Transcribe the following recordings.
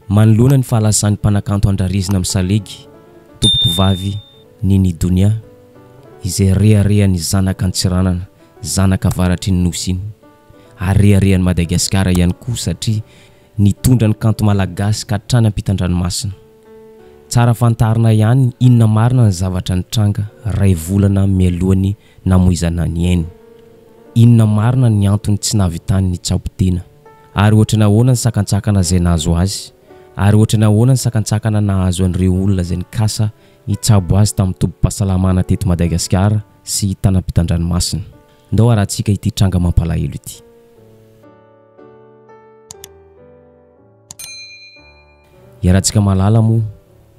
Manoloana ny fahalasan'ny mpanakanto andrarezina amin'ny salegy, tompokovavy Nini Donia, izay reharehan'ny zanak'Antsiranana, zanaka avaratry ny Nosy iny, ary reharehan'i Madagasikara ihany koa satria nitondra ny kanto malagasy ka hatrany ampitan-dranomasina. Tsara fantarina ihany inona marina ny zavatra nitranga ray volana mialohan'ny namoizana ny ainy. Inona marina ny antony tsy nahavitany nitsabo tena? Ary ohatran'ny ahoana ny sakantsakana izay nahazo azy? Ary ohatran'ny ahoana ny sakantsakana nahazo an'ireo olona izay nikasa hitsabo azy tamin'ny tobim-pahasalamana teto Madagasikara sy tany ampitan-dranomasina? Ndao harahantsika ity tranga mampalahelo ity. Iarahantsika mahalala moa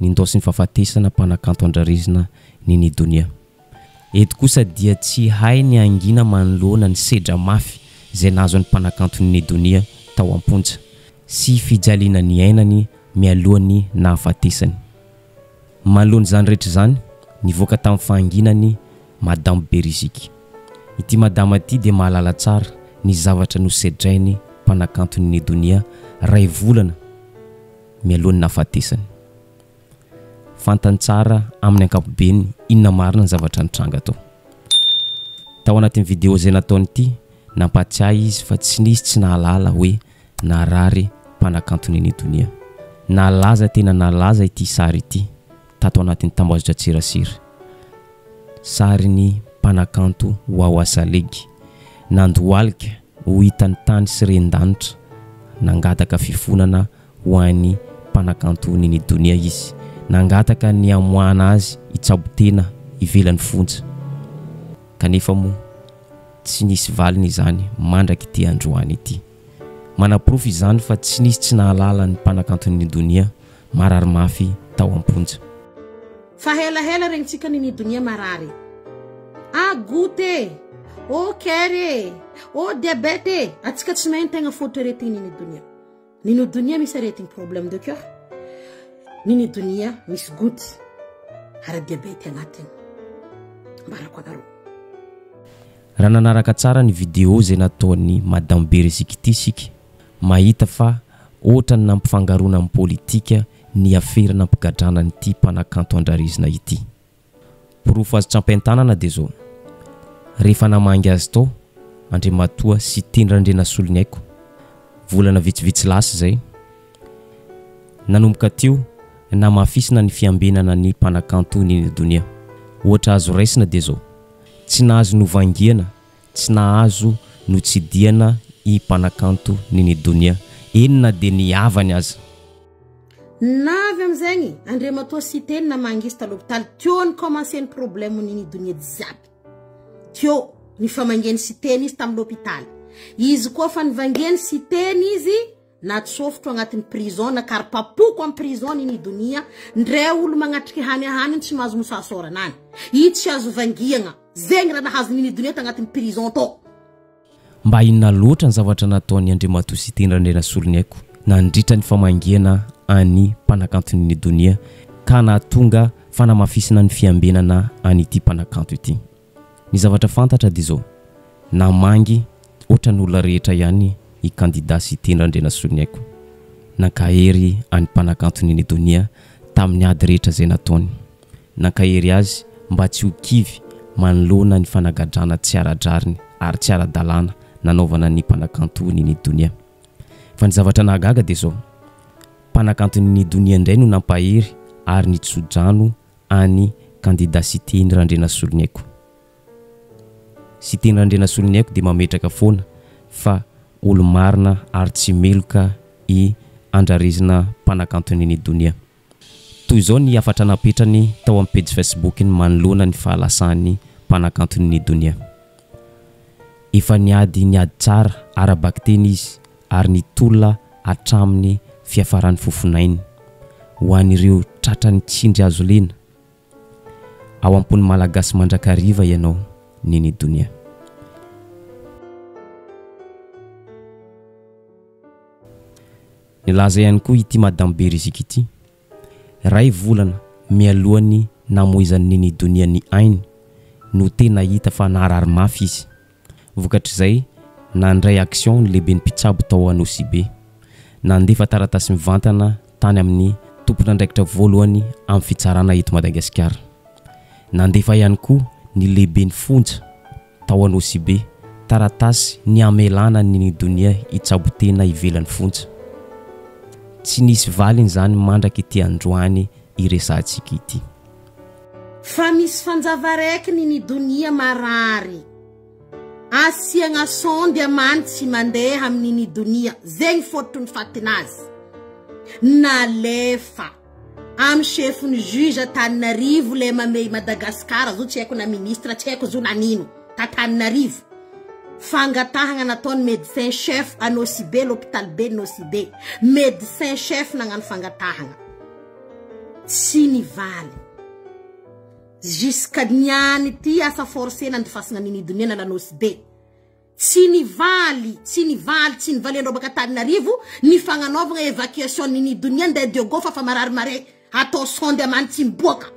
ny ndaosin'ny fahafatesana mpanakanto andrarezina Nini Donia. Eto kosa dia tsy hay ny hangina manoloana ny sedra mafy izay nahazo ny mpanakanto Nini Donia tao am-ponja sy fijaliana niainany mialohan'ny nahafatesany. Manoloana izany rehetra izany, nivoaka tamin'ny fahanginany Madame Beriziky. Ity madama ity dia mahalala tsara ny zavatra nosedrainy mpanakanto Nini Donia ray volana mialohan'ny nahafatesany. Fantany tsara amin'ny ankapobeny inona marina ny zavatra nitranga tao. Tao anatin'ny video izay nataony ity, nampahatsiahy izy fa tsy nisy tsy nahalala hoe narary mpanakanto Nini Donia. Nalaza tena nalaza ity sary ity tato anatin'ny tambajotran-tserasera. Sarin'ny mpanakanto Wawa Salegy. Nandohalika ho hitan'ny tany sy ren-danitra, nangataka fifonana ho an'ny mpanakanto Nini Donia izy. Nangataka ny hamoahana azy hitsabo tena ivelan'ny fonja. Kanefa moa tsy nisy valiny izany mandrak'ity androany ity. Manaporofo izany fa tsy nisy tsy nahalala ny mpanakanto Nini Donia marary mafy tao am-ponja. Fa helahela regnitsika Nini Donia marary. Ah goutte e! Oh kery e! Oh diabète e! Atsika tsy mahay ny tegna fototry aretigny Nini Donia. Nini Donia misy aretigny problème de cœur. Nini Donia misy goutte ary diabète agnatiny. Ambarako anareo. Raha nanaraka tsara ny vidéo izay nataon'i Madame Beriziky ity isika, mahita fa ohatran'ny nampifangaroana amin'ny politika ny afera nampigadrana an'ity mpanakanto andrarezina ity. Porofo azo tsampain-tanana dia izao, rehefa namangy azy tao Andriamatoa Siteny Randrianasoloniaiko, volana vitsivitsy lasa izay, nanomboka teo namafisina ny fiambenana ny mpanakanto Nini Donia. Ohatra azo raisina dia izao, tsy nahazo novangiana, tsy nahazo notsidihana i mpanakanto Nini Donia, eny na dia ny havany aza. Navy amizegny Andriamatoa Siteny namangy izy ta l'hôpital teo ny commencer ny problème Nini Donia jiaby teo nifamangian'i Siteny izy tamy l'hôpital izy koa fa nivangian'i Siteny izy natsofotro agnatin'ny prison nakaripapoko amy prison Nini Donia ndre olo magnatriky hany haniny tsy mahazo mosasôrana any i tsy azo vangiagna zegny raha nahazo Nini Donia tagnatin'ny prison tao. Mba inona loatra ny zavatra nataon'i Andriamatoa Siteny Randrianasoloniaiko nandritra ny famangiana an'i mpanakanto Nini Donia ka nahatonga fanamafisana ny fiambenana an'ity mpanakanto ity? Ny zavatra fantatra dia izao, namangy ohatran'ny olona rehetra ihany i kandida Siteny Randrianasoloniaiko. Nankahery an'i mpanakanto Nini Donia tamin'ny ady rehetra izay nataony. Nankahery azy mba tsy ho kivy manoloana ny fanagadrana tsy ara-drariny ary tsy ara-dalàna nanaovana ny mpanakanto Nini Donia. Fa ny zavatra nahagaga dia izao, mpanakanto Nini Donia indray no nampahery ary nitso-drano an'i kandida Siteny Randrianasoloniaiko. Siteny Randrianasoloniaiko dia mametraka foana fa olo-marina ary tsy meloka i Andrarezina mpanakanto Nini Donia. Toy izao ny hafatra napetrany tao amin'ny pejy Facebook-ny manoloana ny fahalasan'ny mpanakanto Nini Donia. Efa niady ny ady tsara ara-bakiteny izy ary nitolona hatramin'ny fiafaran'ny fofonainy ho an'ireo tratran'ny tsindry hazo lena. Ao am-pon'ny Malagasy mandrakariva ianao Nini Donia. Nilaza ihany koa ity Madame Beriziky ity, iray volana mialohan'ny namoizan'i Nini Donia ny ainy no tena hita fa narary mafy izy. Vokatr'izay, nandray action ny lehiben'ny mpitsabo tao Anosibe. Nandefa taratasy mivantana. tany amin'ny tompon'andraikitra voalohany amin'ny fitsarana eto Madagasikara. Nandefa ihany koa ny lehiben'ny fonja tao Anosibe taratasy ny hamelana an'i Nini Donia hitsabo tena ivelan'ny fonja. Tsy nisy valiny izany mandraka ity androany iresahantsika ity. Fa misy fanjava raiky Nini Donia marary. Asiagna sonde amany tsy mandeha amin'ny Nini Donia. Zegny fototry ny fatinazy. Nalefa amy chef-ny juge Antananarivo le mamehy Madagascar zo tsy haiko na ministre tsy haiko zo na nino t'Antananarivo. Fangatahagna nataony médecin chef Anosibe l'hôpital be Nosy Be. Médecin chef nagnano fangatahagna. Tsy nivaly. Jusqu'à niany ty asa forcé nandifasagna Nini Donia nala Nosy Be. Tsy nivaly, tsy nivaly, tsy nivaly andreo baka Antananarivo ny fagnanaovagna évacuation Nini Donia ndeha Diogo fa fa marary mare atao sonde amany tsy miboaka.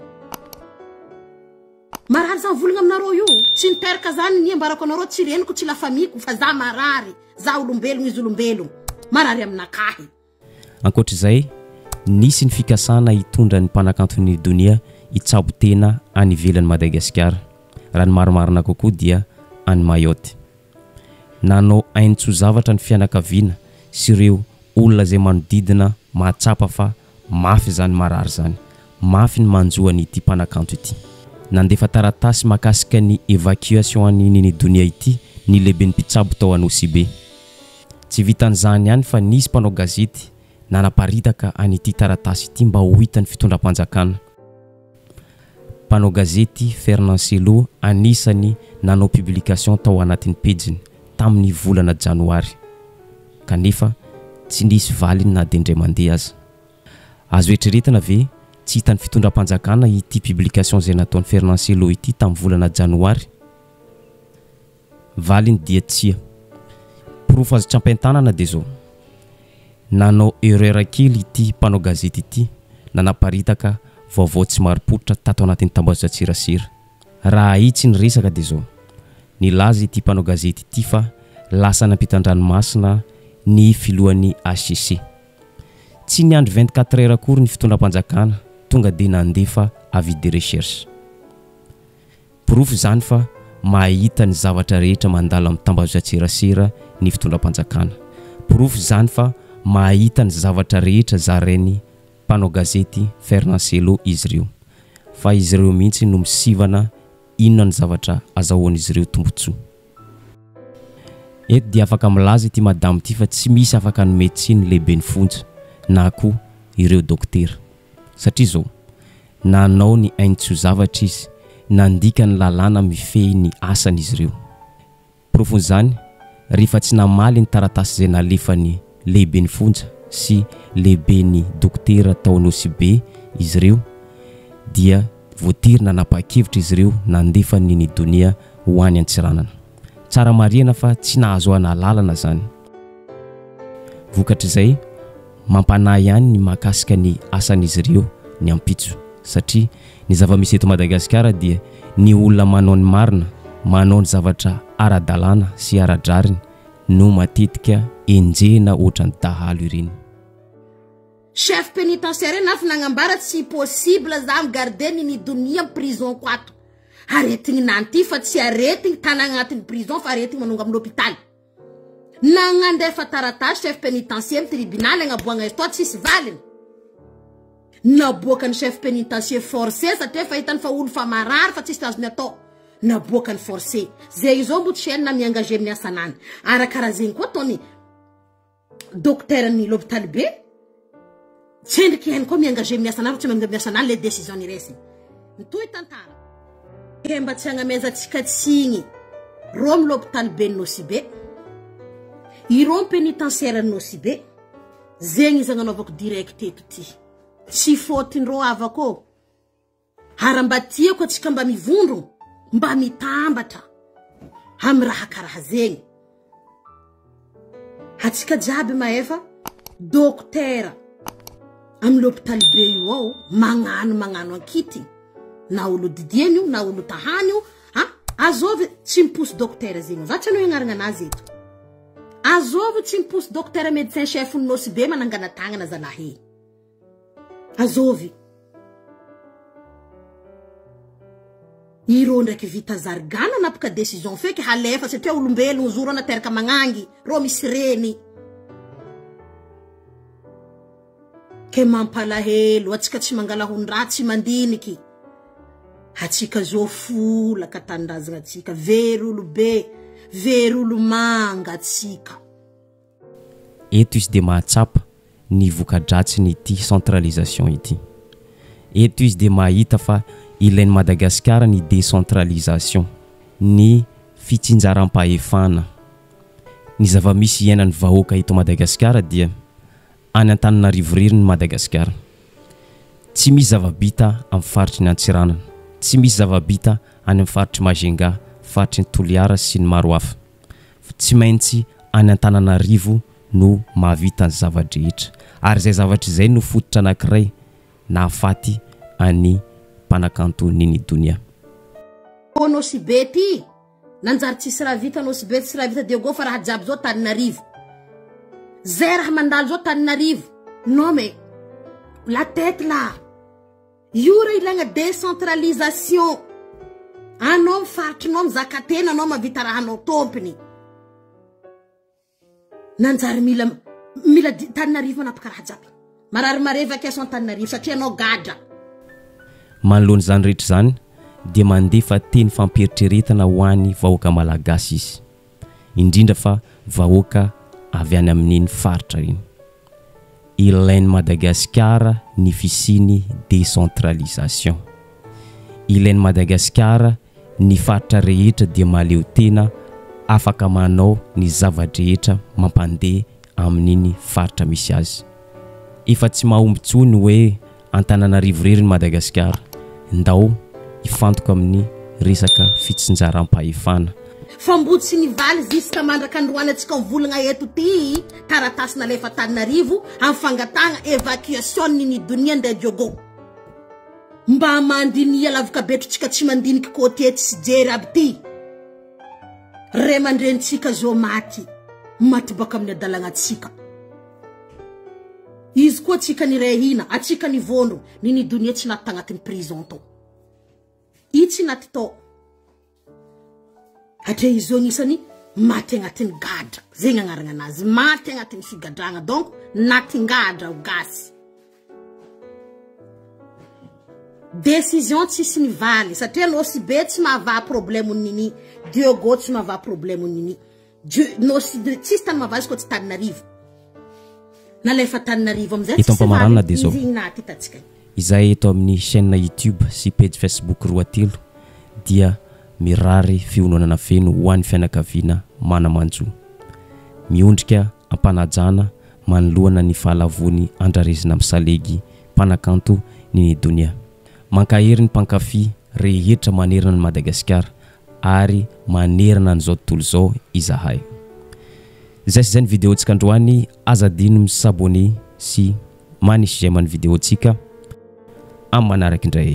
Marary za mivolagna aminareo io. Tsy niteraka zany ny ambarako anareo tsy reniko tsy la famille-ko fa za marary. Za olombelogno izy olombelogno. Marary aminakahy. Ankoatra izay, nisy ny fikasana hitondra ny mpanakanto Nini Donia hitsabo tena any ivelan'i Madagasikara. Raha ny marimarina kokoa dia any Mayotte. Nanao ain-tsoa-zavatra ny fianakaviana sy ireo olona izay manodidina mahatsapa fa mafy izany marary izany. Mafy ny manjo an'ity mpanakanto ity. Nandefa taratasy mahakasika ny évacuation an'i Nini Donia ity ny lehiben'ny mpitsabo tao Anosibe. Tsy vitan'izany ihany fa nisy mpanao gazety nanaparitaka an'ity taratasy ity mba ho hitan'ny fitondram-panjakana. Mpanao gazety Fernand Cello anisany nanao publication tao anatin'ny pejiny tamin'ny volana janoary kanefa tsy nisy valiny na dia indray mandeha aza. Azo eritreretina ve tsy hitan'ny fitondram-panjakana ity publication izay nataon'i Fernand Cello ity tamin'ny volana janoary? Valiny dia tsia. Porofo azo tsapain-tanana dia izao, nanao erreur kely ity mpanao gazety ity nanaparitaka vaovao tsy marim-pototra tato anatin'ny tambajotran-tserasera. Raha ahitsy ny resaka dia izao, nilaza ity mpanao gazety ity fa lasa nampitan-dranomasina ny filohan'ny HCC. Tsy niandry 24 heures akory ny fitondram-panjakana tonga dia nandefa avis de recherche. Porofo izany fa mahita ny zavatra rehetra mandalo amin'ny tambajotran-tserasera ny fitondram-panjakana. Porofo izany fa mahita ny zavatra rehetra zarain'ny mpanao gazety Fernand Cello izy ireo. Fa izy ireo mihitsy no misivana inona ny zavatra azahoan'izy ireo tombontsoa. Eto dia afaka milaza ity madamo ity fa tsy misy afaka hanome tsiny ny lehiben'ny fonja na koa ireo dokotera. Satria izao, nanao ny ainy tsy ho zavatra izy, nandika ny lalàna mifehy ny asany izy ireo. Porofon'izany, rehefa tsy namaly ny taratasy izay nalefan'ny lehiben'ny fonja sy lehiben'ny dokotera tao Nosy-Be izy ireo, dia voatery nanapa-kevitra izy ireo nandefa an'i Nini Donia ho any Antsiranana. Tsara marihana fa tsy nahazoana alalana izany. Vokatr'izay, mampanahy ihany ny mahakasika ny asan'izy ireo ny ampitso satria ny zava-misy eto Madagasikara dia ny olona manao ny marina, manao ny zavatra ara-dalàna sy ara-drariny no matetika enjehina ohatran'ny dahalo ireny. Chef pénitentiaire nafy nagnambara tsy possible za mi-garder Nini Donia am prison ko ato. Aretigny nanty fa tsy aretigny tana agnatin'ny prison fa aretigny manonga amin'ny hôpital. Nagnandefa taratasy chef pénitencier am tribunal agnaboagna izy toa tsisy valiny. Naboakan'ny chef pénitencier forcé satria efa hitany fa olo fa marary fa tsisy azony atao. Naboakan'ny forcé. Zegny zao mbo tsy hainy na mi-engager amin'ny asanany. Arakaraha zegny koa ataony docteur ny l'hôpital be. Tsendriky hainy koa mi-engager amin'ny asanany tsy mi-engager amin'ny asanany le décision niresiny. Mitohy tantara. Ke mba tsy hagnamezantsika tsigny rô amy l'hôpital be Nosy Be. Irô pénitentiaire Nosy Be. Zegny izy agnanaovako direct eto ty. Tsy fôtindrô havako ô. Ary mba tiako atsika mba mivondrogno, mba mitambatra amy raha karaha zegny. Atsika jiaby mahefa dokotera amy l'hôpital be io ao magnano magnano ankity na olo didiany io na olo tahany io a azovy tsy miposy dokotera zegny za tsy anao ianarana anazy eto azovy tsy miposy dokotera médecin chef ny Nosy Be manangana tagnana zalahy. Azovy. Ireo ndraiky vita zargana napaka décision feky halefa satria olombelogno zoro nateraka magnangy rô misy reny. Ke mampalahelo atsika tsy mangala hondraha tsy mandiniky. Atsika zo folaka tanindrazagna atsika very olo be very olo manga atsika. Eto izy dia mahatsapa ny voka-dratsin'ity centralisation ity. Eto izy dia mahita fa ilain'i Madagasikara ny décentralisation, ny fitsinjaram-pahefana. Ny zava-misy iainan'ny vahoaka eto Madagasikara dia any Antananarivo irery ny Madagasikara. Tsy misy zava-bita amin'ny faritry ny Antsiranana, tsy misy zava-bita any amin'ny faritr'i Majunga, faritry ny Toliara sy ny maro hafa. Fa tsy maintsy any Antananarivo no mahavita ny zava-drehetra. Ary izay zavatra izay no fototra anankiray nahafaty an'i mpanakanto Nini Donia. Ô Nosy Be ty nanjary tsisy raha vita Nosy Be tsisy raha vita Diego fa raha jiaby zao Taninarivo zay raha mandalo zao Taninarivo non mais la tête là io raha ilaigna décentralisation anao mifaritrinao mizaka tena anao mahavita raha anao tompony Nanjary mila mila Antananarivo manapaka raha jiaby. Marary marevaka aso Antananarivo satria anao gadra. Manoloana izany rehetra izany dia mandefa teny fampieritreretana ho an'ny vahoaka malagasy izy, indrindra fa vahoaka avy any amin'iny faritra iny. Ilain'i Madagasikara ny fisian'ny décentralisation. Ilain'i Madagasikara Ny faritra rehetra dia mahaleo tena afaka manao ny zava-drehetra mampandeha amin'iny faritra misy azy. Efa tsy mahomby intsony hoe Antananarivo irery ny Madagasikara. Ndao hifantoka amin'ny resaka fitsinjaram-pahefana. Fa mbo tsy nivaly jusqu'à mandraka androany atsika mivolagna eto ty taratasy nalefa Antananarivo am fangatahagna évacuation ny Donia ndeha Diogo. Mba mandiniha lavaka betro tsika tsy mandiniky côté tsisy jery aby ty. Ray aman-drenitsika zao maty, maty baka amin'ny adalagna tsika. Izy koa tsika niray hina, atsika nivondro, nini donia tsy naty tagnatin'ny prison tao. I tsy naty tao. Hatria izy zao agnisany maty agnatin'ny gadra, zegny agnarana anazy, maty agnatin'ny figadragna, donc natin-gadra ho gasy. Décision tsisy mivaly satria Nosy Be tsy mahavaha problème nini, Diogo tsy mahavaha problème nini. Dieu Nosy tsisy tany mahavaha izy koa tsy Taninarivo. Nalefa Taninarivo amizay Eto tsisy am-pamaranana valy dia izao. izy igny naty hitantsika. Izahay eto amin'ny chaîne YouTube sy pejy Facebook Roatelo dia mirary fiononana feno ho an'ny fianakaviana mana-manjo. Miondrika am-panajana manoloana ny fahalavoany andrarezina misalegy mpanakanto Nini Donia. Mankahery ny mpankafy rehetra manerana an'i Madagasikara ary manerana an'izao tontolo izao izahay. Izay sy izay ny vidéo-ntsika androany, aza adino mi s'abonner sy manisy j'aime ny vidéo-ntsika amin'ny manaraka indray.